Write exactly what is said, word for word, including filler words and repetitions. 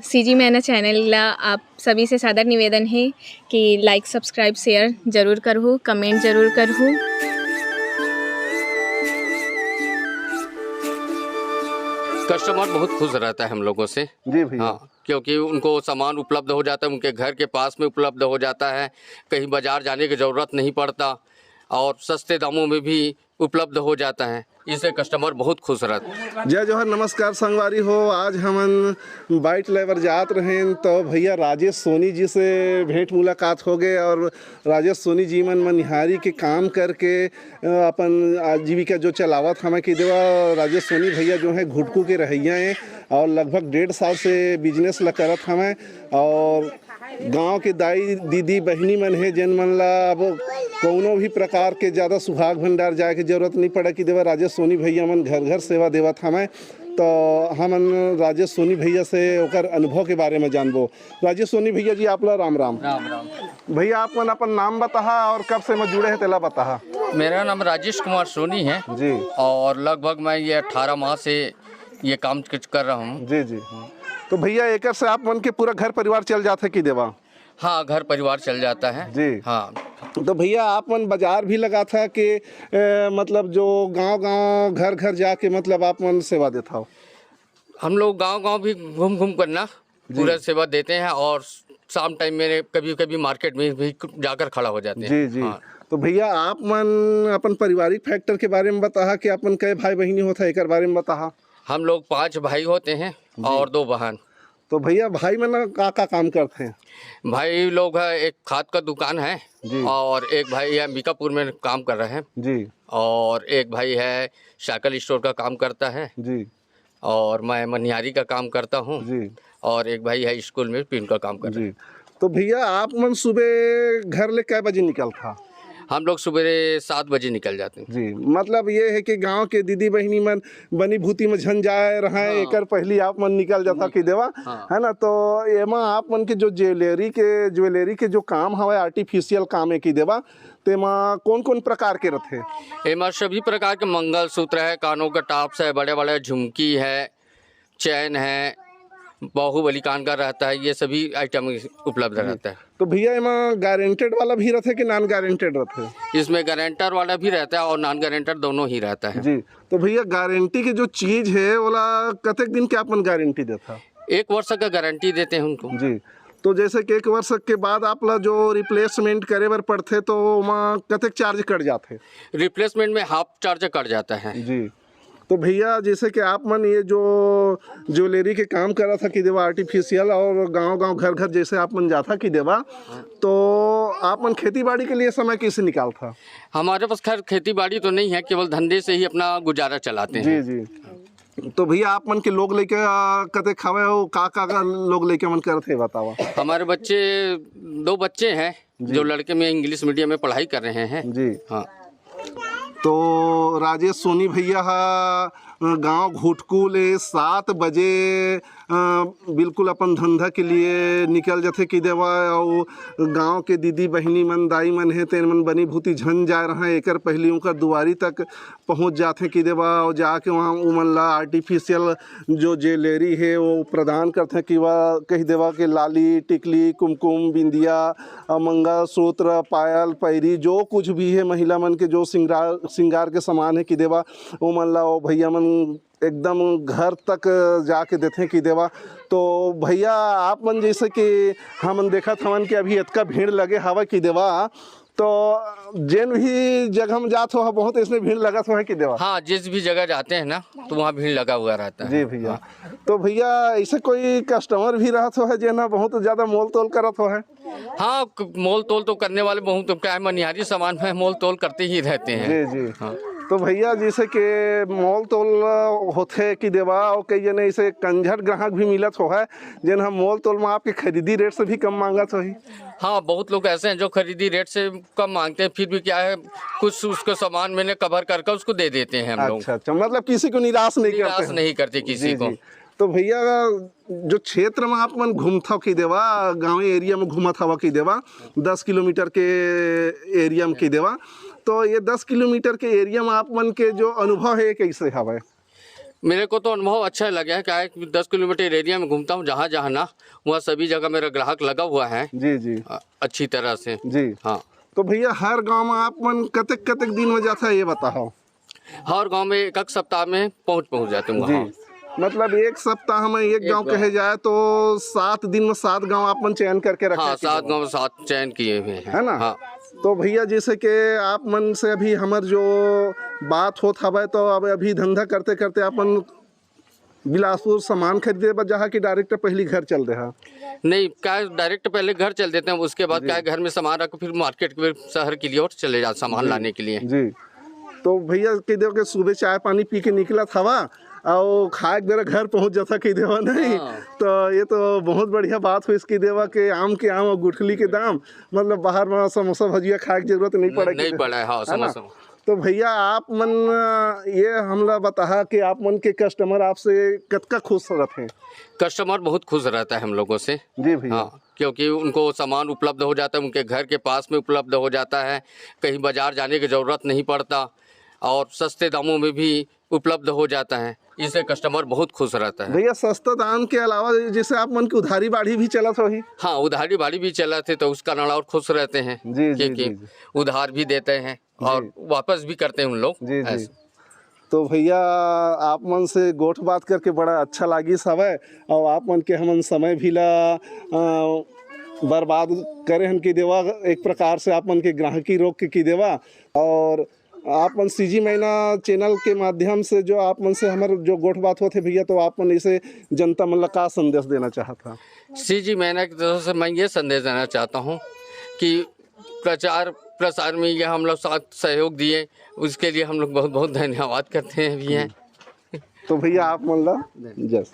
CG मैना channel ला आप सभी से सादर निवेदन है कि लाइक, सब्सक्राइब, शेयर जरूर करहू, कमेंट जरूर करहू। कस्टमर बहुत खुश रहता है हम लोगों से। जी भैया। हाँ, क्योंकि उनको सामान उपलब्ध हो जाता है, उनके घर के पास में उपलब्ध हो जाता है, कहीं बाजार जाने की ज़रूरत नहीं पड़ता और सस्ते दामों में भी उपलब्ध हो जाता है, इससे कस्टमर बहुत खुश रहता है। जय जोहार, नमस्कार संगवारी हो। आज हमन बाइट लेबर जात रहेन तो भैया राजेश सोनी जी से भेंट मुलाकात हो गए और राजेश सोनी जी मन मनिहारी के काम करके अ, अपन आजीविका जो चलावत हमें कि देवा। राजेश सोनी भैया जो है घुटकू के रहैया हैं और लगभग डेढ़ साल से बिजनेस ला करत हमें और गांव के दाई दीदी बहिनी मन है जेन मन ला अब कोनो भी प्रकार के ज़्यादा सुहाग भंडार जाए के जरूरत नहीं पड़े कि देवा। राजेश सोनी भैया मन घर घर सेवा देवत हमें तो हमन राजेश सोनी भैया से ओकर अनुभव के बारे में जानबो। राजेश सोनी भैया जी, आप ला राम राम। राम राम। भैया, आप मन अपन नाम बताहा और कब से मैं जुड़े हैं तेला बताहा। मेरा नाम राजेश कुमार सोनी है जी। और लगभग मैं ये अठारह माह से ये काम क- कर रहा हूँ। जी जी। तो भैया, एकर से आप मन के पूरा घर परिवार चल जाथे कि देवा? हाँ, घर परिवार चल जाता है। जी। हाँ, तो भैया, आप मन बाजार भी लगाथा कि ए, मतलब जो गांव गांव घर घर जाके मतलब आप मन सेवा देथा हो? हम लोग गांव गांव भी घूम घूम करना पूरा सेवा देते हैं और शाम टाइम में कभी कभी मार्केट में भी जाकर खड़ा हो जाते हैं। जी जी। हाँ। तो भैया, आप मन अपन पारिवारिक फैक्टर के बारे में बताहा कि अपन कई भाई बहिनी होथा, एकर बारे में बताहा। हम लोग पांच भाई होते हैं और दो बहन। तो भैया, भाई मन का का काम करथे? भाई लोग है, एक खाद का दुकान है जी। और एक भाई है अंबिकापुर में काम कर रहे हैं जी और एक भाई है साइकिल स्टोर का काम करता है जी और मैं मनिहारी का काम करता हूँ जी। और एक भाई है स्कूल में पिन का काम कर रहा है। जी। तो भैया, आप मन सुबह घर ले कै बजे निकलथा? हम लोग सुबह सात बजे निकल जाते हैं। जी, मतलब ये है कि गांव के दीदी बहिनी मन बनी भूती में झन जाए रहे, हाँ। एकर पहली आप मन निकल जाथा कि देवा, हाँ। है ना? तो एमा आप मन के जो ज्वेलरी के ज्वेलरी के जो काम हवे, आर्टिफिशियल काम है कि देवा, तेमा कौन कौन प्रकार के रथे? एमा सभी प्रकार के मंगलसूत्र है, कानों का टॉप्स है, बड़े बड़े झुमकी है, चैन है, बाहुबली कान का रहता है, ये सभी आइटम उपलब्ध रहता है। तो भैया, एमा गारंटेड वाला भी रथे कि नॉन गारंटेड रथे? इसमें गारंटर वाला भी रहता है और नॉन गारंटर दोनों ही रहता है। जी। तो भैया, गारंटी के जो चीज है, ओला कतेक दिन के आप मन गारंटी देथा? एक वर्ष का गारंटी देते हैं उनको। जी। तो जैसे कि एक वर्ष के बाद आप ला जो रिप्लेसमेंट करे बर पड़थे, तो ओमा कतेक चार्ज कट जाथे? रिप्लेसमेंट में हाफ चार्ज कट जाता है। जी। तो भैया, जैसे कि आप मन ये जो ज्वेलरी के काम करत हा कि देवा, आर्टिफिशियल, और गांव गांव घर घर जैसे आप मन जाथा कि देवा, तो आप मन खेती बाड़ी के लिए समय कैसे निकालथा? हमारे पास खैर खेती बाड़ी तो नहीं है, केवल धंधे से ही अपना गुजारा चलाते जी हैं। जी। तो भैया, आप मन के लोग लइका कतेक हवे हो, का का का लोग लइका मन करत हे, बतावा। हमारे बच्चे, दो बच्चे हैं जो लड़के में इंग्लिश मीडियम में पढ़ाई कर रहे हैं। जी। हाँ। तो राजेश सोनी भैया हा गांव घुटकू ले सात बजे अ, बिल्कुल अपन धंधा के लिए निकल जथे कि देवा, अउ गांव के दीदी बहिनी मन, दाई मन हे, तेन मन बनी भूती झन जाए रहे, एकर पहली उनकर दुआरी तक पहुंच जाथे कि देवा, अउ जाके वहाँ उमन ला आर्टिफिशियल जो ज्वेलरी हे वो प्रदान करथे कि वह कही देवा के लाली, टिकली, कुमकुम, बिंदिया, अ, मंगलसूत्र, पायल, पैरी, जो कुछ भी हे महिला मन के जो श्रृंगार श्रृंगार के सामान हे कि देवा, ओमन ला वो भैया मन एकदम घर तक जाके देथे कि देवा। तो भैया, आप मन जैसे कि हमन देखत हवन कि अभी इतना भीड़ लगे हवा कि देवा, तो जेन भी जगह में जात हो, बहुत इसमें भीड़ लगत हो है कि देवा? हाँ, जिस भी जगह जाते हैं ना, तो वहाँ भीड़ लगा हुआ रहता है। जी भैया। तो भैया, ऐसे कोई कस्टमर भी रहत हो है जेना बहुत ज्यादा मोल तोल करत हो है? हाँ, क- मोल तोल तो करने वाले बहुत, क्या है, मनिहारी सामान में मोल तोल करते ही रहते हैं। जी जी। तो भैया, जैसे कि मोल तोल होथे कि देवा, और कई जने ऐसे कंझट ग्राहक भी मिलत हो है जेन हम मोल तोल में आपके खरीदी रेट से भी कम मांगत होही। हाँ, बहुत लोग ऐसे हैं जो खरीदी रेट से कम मांगते हैं, फिर भी क्या है, कुछ उसको सामान मैंने कवर करके उसको दे देते हैं हम लोग। अच्छा अच्छा, मतलब किसी को निराश नहीं निराश करते। नहीं करते किसी जी को। जी। तो भैया, जो क्षेत्र में आप मन घूमथव कि देवा, गाँव एरिया में घूमत हवा कि देवा, दस किलोमीटर के एरिया में कि देवा, तो ये दस किलोमीटर के एरिया में आप मन के जो अनुभव है, ये कैसे हवे? मेरे को तो अनुभव अच्छा लगा है, क्या है कि दस किलोमीटर एरिया में घूमता हूँ, जहाँ जहाँ ना, वहाँ सभी जगह मेरा ग्राहक लगा हुआ है। जी, जी। अ, अच्छी तरह से। जी। हाँ। तो भैया, हर गांव में आप मन कतेक कतेक दिन में जाता है, ये बताओ। हर गांव में एक एक सप्ताह में पहुंच पहुंच जाते हैं वहाँ। जी। मतलब एक सप्ताह में एक एक गांव गांव। कहे जाए तो सात दिन में सात गांव आप मन चयन करके रखे हाँ, हैं कि सात गांव। गांव सात चयन किए हुए हैं। है ना? हाँ। तो भैया, जैसे कि आप मन से अभी हमर जो बात होत हवय, तो अब अभी धंधा करते करते आप मन बिलासपुर सामान खरीदे बर जाहा कि डायरेक्ट पहली घर चल देहा? नहीं, क्या है, डायरेक्ट पहले घर चल देते हैं, उसके बाद जी। क्या है, घर में सामान रख के फिर मार्केट के, शहर के लिए और चले जाते सामान जी। लाने के लिए। जी। तो भैया, कह दो कि सुबह चाय पानी पी के निकलत हवा और खाए के बेरा घर पहुंच जाता, कह देवा नहीं। हाँ। तो ये तो बहुत बढ़िया बात हो इसकी देवा के आम के आम और गुठली के दाम, मतलब बाहर में समोसा भजिया खाए की जरूरत नहीं पड़े, नहीं पड़ा है, हाँ, है ना? समोसा। तो भैया, आप मन, अ, ये हमला बताहा कि आप मन के कस्टमर आपसे कतका खुश रहते हैं? कस्टमर बहुत खुश रहता है हम लोगों से। जी भैया। हाँ, क्योंकि उनको सामान उपलब्ध हो जाता है, उनके घर के पास में उपलब्ध हो जाता है, कहीं बाजार जाने की ज़रूरत नहीं पड़ता और सस्ते दामों में भी उपलब्ध हो जाता है, इससे कस्टमर बहुत खुश रहता है। भैया, सस्ता दाम के अलावा जैसे आप मन की उधारी बाड़ी भी चलत होही? हाँ, उधारी बाड़ी भी चलत है, तो उसका नाला और खुश रहते हैं जी, जी, कि, कि जी, जी। उधार भी देते हैं और जी। वापस भी करते हैं उन लोग, जी, जी। ऐसे। तो भैया, आप मन से गोठ बात करके बड़ा अच्छा लागिस हवय, और आप मन के हमन समय भी ला, अ, बर्बाद करे हन कि देवा, एक प्रकार से आप मन के ग्राहकी रोक के कि देवा। और आप मन सीजी मैना चैनल के माध्यम से जो आप मन से हमर जो गोठ बात होथे भैया, तो आप मन इसे जनता मन ला का संदेश देना चाहत हा? सीजी मैना की तरफ से मैं ये संदेश देना चाहता हूँ कि प्रचार प्रसार में ये हम लोग साथ सहयोग दिए, उसके लिए हम लोग बहुत बहुत धन्यवाद करते हैं भैया। तो भैया, आप मन ला जय।